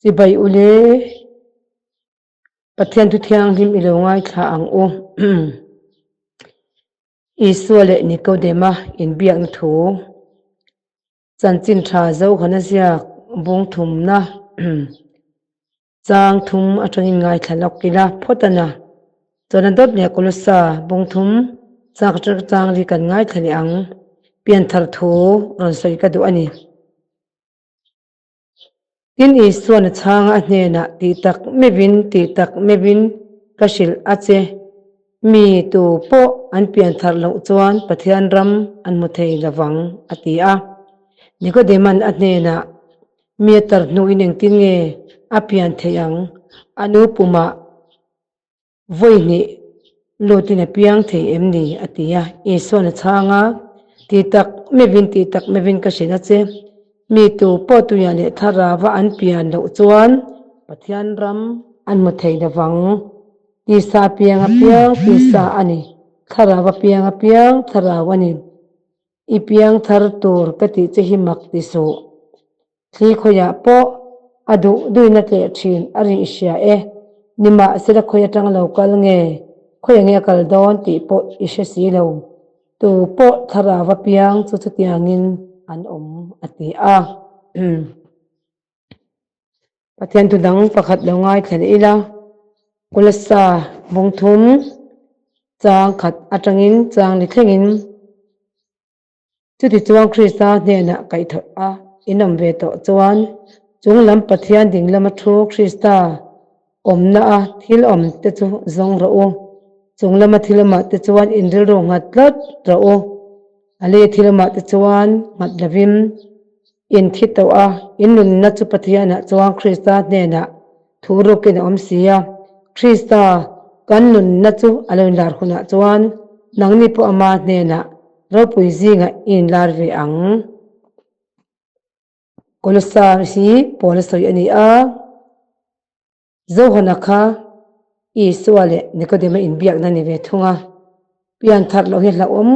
Chibai ule Pathian thu thianghlim i lo ngaithla ang u. Isua leh Nikodema inbiakna thu chanchin tha Zohana ziak bung thumna chang thum atangin ngaithla lawk ila phawt a na. Chuan a dawt leh Kolossa bung thum chak atang chang ri kan ngaithla leh ang. Pianthar thu rawn sawi ka duh a ni. Tin, Isuan a chhang a hnenah, Tih tak meuhin, tih tak meuhin ka hrilh a che, mi tu pawh an pian thar loh chuan Pathian ram an hmu thei lo vang, a ti a. Nikodema'n a hnenah, Mi a tar hnuin engtin nge a pian theih ang? A nu pumah Vawi hnih lutin a piang thei em ni? a ti a. Isuan a chhang a, Ti tak meuhin, ti tak meuhin ka hrilh a che. Mi tu pawh tuia leh thlarava an pian loh chuan Pathian ram an hmu thei lo vang. Tisa piang a piang tisa a ni, thlarava piang a piang thlarau a ni. I piang thar tur ka tih che hi mak ti suh. Thli khawiah pawh a duh duin a tleh thin a rih hria e. Nimahsela khawi atang lo kal nge, khawi nge a kal dawn tih pawh i hre si lo. Tu pawh thlarau apiang chu chutiangin an awm a ti a. Pathian tu dang pakhat lo ngaithla leh ila, Kulasa bungthum chang khat atangin chang ni thlengin. Chutichuan Krista hnenah kaihthawh a inawm ve tawh chuan chung lam Pathian ding lama thu Krista awmna a thil awm te chu zawng rawh u. Chung lama thil awmah te chuan in rilru nghat tlat rawh u. A lei thil awmah te chuan nghat lovin in thi tawh a, in nunna chu Pathianah chuan Krista hnenah thu rukin a awm si a. Krista kan nunna chu a lo inlar hunah chuan nangni pawh ama hnenah ropui zingah i inlar ve ang. Kolossa hi Paula sawi a ni a. Zohana kha Isua leh Nikodema inbiakna ni ve thung a, pian thar loh hi hlauhawm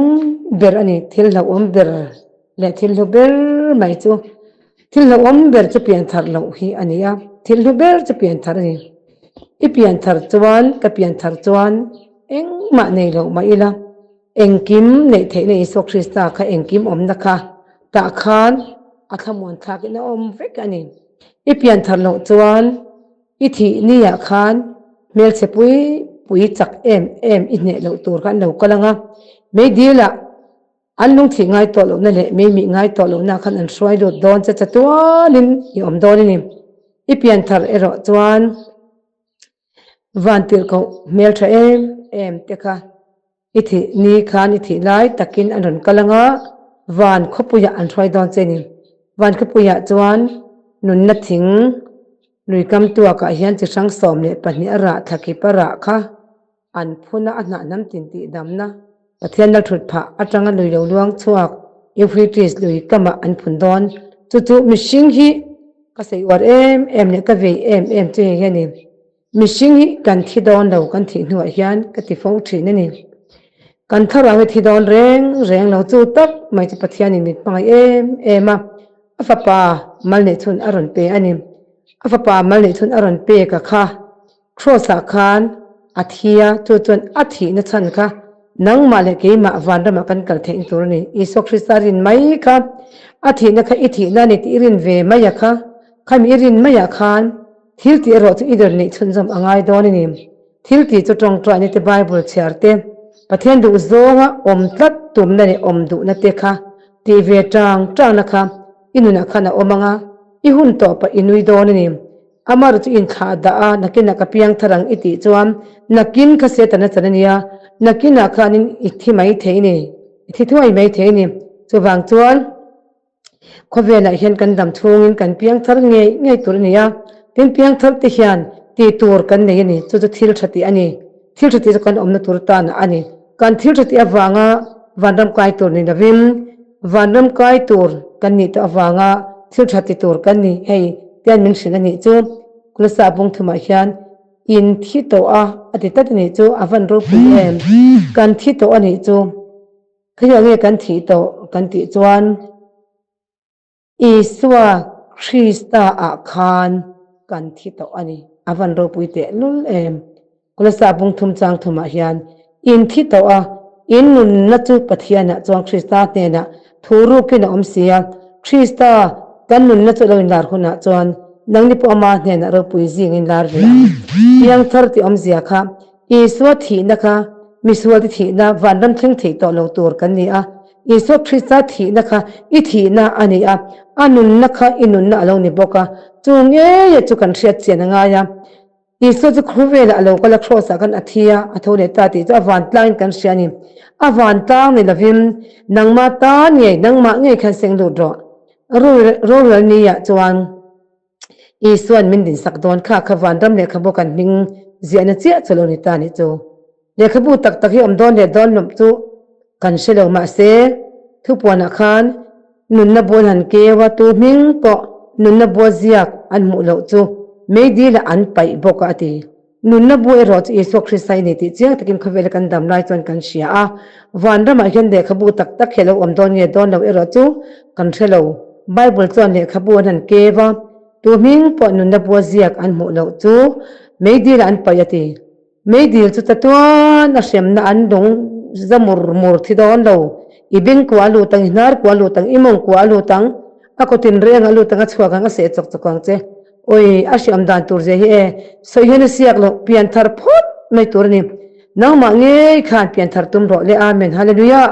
ber a ni. Thil hlauhawm ber leh thil hlu ber mai chu thil hlauhawm ber chu pian thar loh hi a ni a, thil hlu ber chu pian thar a ni. I pian thar chuan ka pian thar chuan engmah nei loh mah ila engkim neih theihna Isua Krista kha engkim awmna kha tah khan a thlamuan thlakin a awm vek a ni. I pian thar loh chuan i thih ni ah khan hmelchhe pui pui chak em em i hneh loh tur kha an lo kal ang a, meidil ah an lungthih ngai tawh lohna leh meimih ngai tawh lohna khan an hruai lut dawn che chatuanin i awm dawn a ni. I pian thar erawh chuan vantirhkoh hmeltha em em te kha I thih ni khan i thih lai takin an rawn kal ang a, van khawpuiah an hruai dawn che ni. Van khawpuiah chuan nunna thing lui kam tuakah hian chi hrang 12 a rah thla kip a rah kha an phun a, a hnah hnam tin tih damna Pathian la thut phah atanga lui lo luang chhuak Euphrates lui kamah an phun dawn. Chu chu mihring hi ka sawi uar em em leh ka vei em em chu hei hi a ni. Mihring hi kan thi dawn lo kan thih hnuah hian ka ti fo thin a ni. Kan thlarau hi thi dawn reng reng lo chu tak mai chu Pathianin min hmangaih em em a, a fapa mal neih chhun a rawn pe a ni. A fapa mal neih chhun a rawn pek a kha Kraws ah khan a thi a, chu chuan a thihna chhan kha nangmah leh keimah vanramah kan kal theih tur a ni. Isua Krista rin mai kha a thihna kha i thihna a ni tih i rin ve mai a kha, khami i rin maiah khan Thil tih erawh chu i der neih chhunzawm a ngai dawn a ni. Thil tih chu tawngtaina te, Bible chhiar te, Pathian duh zawnga awm tlat tumna leh awm duhna te kha tih ve tang tangna kha i nunah khan a awm ang a, i hun tawh pah i nui dawn a ni. Amaherawh chu inthlah dah a, nakinah ka piang thar ang i tih chuan nakin kha Setana chan a nia, nakinah khanin i thi mai thei a ni, i thi thuai mai thei a ni. Chuvang chuan. Khawvelah hian kan dam chhungin kan piang thar ngei ngei tur a ni a, tin piang thar te hian tih tur kan nei a ni, chu chu thil tha tih a ni. Thil tha tih chu kan awmna tur tan a ni. Kan thil tha tih avanga vanram kai tur ni lovin vanram kai tur kan nih tawh avanga thil tha ti tur kan ni hei tian min hrilh a nih chu. Kulasa bung thumah hian in thi tawh a a ti tlat a nih chu a van ropui em? Kan thi tawh a nih chu. Khawia nge kan thih tawh kan tih chuan Isua Krista ah khan kan thi tawh a ni. A van ropui teh lul em. Kolosai bung thum chang thumah hian in thi tawh a, in nunna chu Pathianah chuan Krista hnenah thu rukin a awm si a, Krista kan nunna chu a lo inlar hunah chuan nangni pawh ama hnenah ropui zingin lar ve ang. Piangthar tih awmzia kha Isua thihna kha misualte thihna vanram thleng thei tawh lo tur kan ni a, Isua Krista thihna kha i thihna a ni a, a nunna kha i nunna a lo ni bawk a, chu ngeia chu kan hriat chian a ngai a. Isua chu khawvelah a lo kal a, Kraws ah khan a thi a, a tho leh ta tih chu a vantlangin kan hria a ni. A vantlang ni lovin nangmah tan ngei, nangmah ngei khan seng lut rawh. Rorel ni ah chuan Isua'n min dinsak dawn kha kha vanram lehkhabu kan hming ziahna chiah chu lo ni ta nih chu. Lehkhabu tak tak hi awm dawn leh dawn lawm chu kan hre lo mahse thupuanah khan nunna buan han keu a tu hming pawh nunna bua ziak an hmuh loh chu meidil ah an paih bawk a a ti. Nunna bu erawh chu Isua Krista i ni tih chiang takin khawvela kan dam lai chuan kan hria a. Vanramah hian lehkhabu tak tak hi a lo awm dawn nge dawn lo erawh chu kan hre lo. Bible chuan lehkhabu an han kev a, tu hming pawh nunna bua ziak an hmuh loh chu meidil ah an paih a ti. Meidil chu chatuan a hremna an lung za mur mur thi dawn lo. I beng kua a lut ang, i hnar kua a lut ang, i mawng kua a lut ang, a kawtin reng a lut ang, a chhuak ang, a seh chawk chawk ang che. Awi, a hriam dan tur zia hi e, sawi hian a siak loh, pian thar phawt mai tur a ni. Nangmah ngei khan pian thar tum rawh le, Amen, Hallelujah.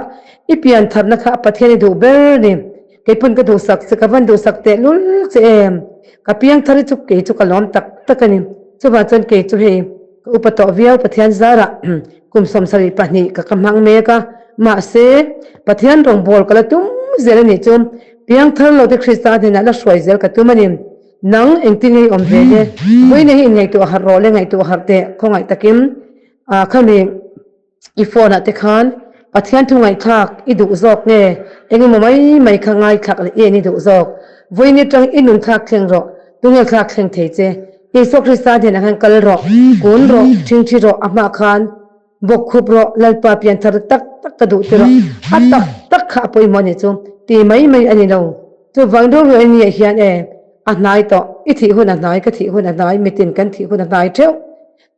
I pian tharna kha a Pathian i duh ber ni. Keipawn ka duhsak che, ka van duhsak teh lul che em. Ka piang thar hi chu kei chu ka lawm tak tak a ni. Chuvang chuan kei chu hei ka upa tawh viau Pathian zarah kum 72 ka ka hmang mek a, mahse Pathian rawngbâwl ka la tum zel a nih chu piang thar lo te Krista hnenah la hruai zel ka tum a ni. Nang engtin nge i awm ve le? Vawiin hi inngaihtuah harh rawh le, ngaihtuah harh teh khawngaih takin ah khami i phone ah te khan Pathian thu ngaihthlak i duh zawk nge engemaw mai mai kha ngaithlak leh i en i duh zawk? Vawiin atang i nun thlak thleng rawh, tunge thlak thleng thei che? Isua Krista hnenah khan kal rawh, kun rawh, ṭhingṭhi rawh, a hmah khan Bawkkhup rawh, Lalpa pianthar tak tak ka duh tirh a, a tak tak kha a pawimawh a nih chu ti mai mai a ni lo. Chuvang ru ru ania hian e, a hnai tawh, i thih hun a hnai, ka thih hun a hnai, mitin kan thih hun a hnai theuh.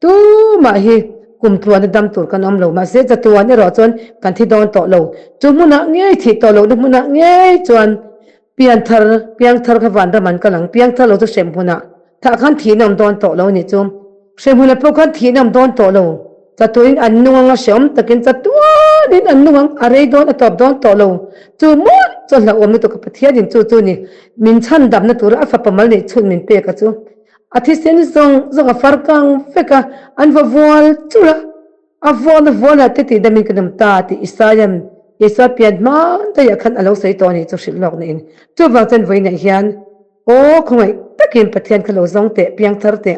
Tumah hi kum tluana dam tur kan awm lo, mahse chatuan erawh chuan kan thi dawn tawh lo. Chu hmunah ngei thih tawh lohna hmunah ngei chuan pianthar, piangthar kha vanram an kal ang, piangthar lo chu hrem hunah Thah khan thihna awm dawn tawh lo nih chu. Hrehmun ah pawh khan thihna awm dawn tawh lo. Chatuain an nung ang a hrehawm takin chatuanin an nung ang, a rei dawn a tawp dawn tawh lo. Chu mawlh chu a hlauhawm lutuk a Pathianin chu chu ni min chhandamna tura a fapa mal neih chhun min pek a chu. A thisen zawng zawng a far kang vek a, an va vual churh a. A vual a vual ah te tih damin ka dam ta tih Isaia'n Isua pian hma daihah khan a lo sawi tawh a nih chu hrilh lawk niin. Chuvang chuan vawiinah hian Aw khawngaih takin Pathian kha lo zawng teh, piangthar teh.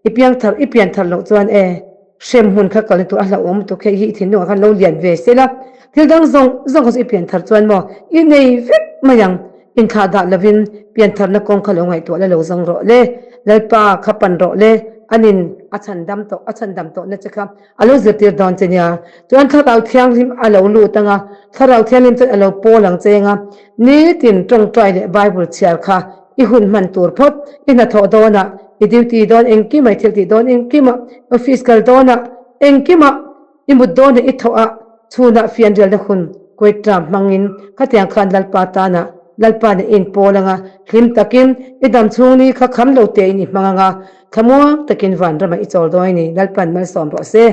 I piangthar, i pianthar loh chuan e, hremhmun kha kalna tur a hlauhawm lutuk hei hi i thinlungah khan lo lian ve se la, thil dang zawng zawng kha chu i pianthar chuan maw i nei vek mai ang. Inthlah dah lovin piantharna kawng kha lo ngaihtuah la lo zawng rawh le, Lalpa kha pan rawh le, anin a chhandam tawh, a chhandam tawhna che kha a lo zirtir dawn che nia. Chuan Thlarau Thianghlim a lo lut ang a, Thlarau Thianghlim chuan a lo pawl ang che eng a, nitin tawngtai leh Bible chhiar kha i hun hman tur phawt, i hnathawh dawnah, i duty dawn engkimah, i thiltih dawn engkimah, office kal dawnah engkimah, I mut dawn leh i thawh ah chhunah fianrialna hun Quetta hmangin khatiang khan Lalpa tanah Lalpa nih i inpawl anga hlim takin i dam chhung ni kha kham lo tein i hmang anga thlamuang takin vanramah i chawl dawn a ni Lalpa'n malsawm rawh se.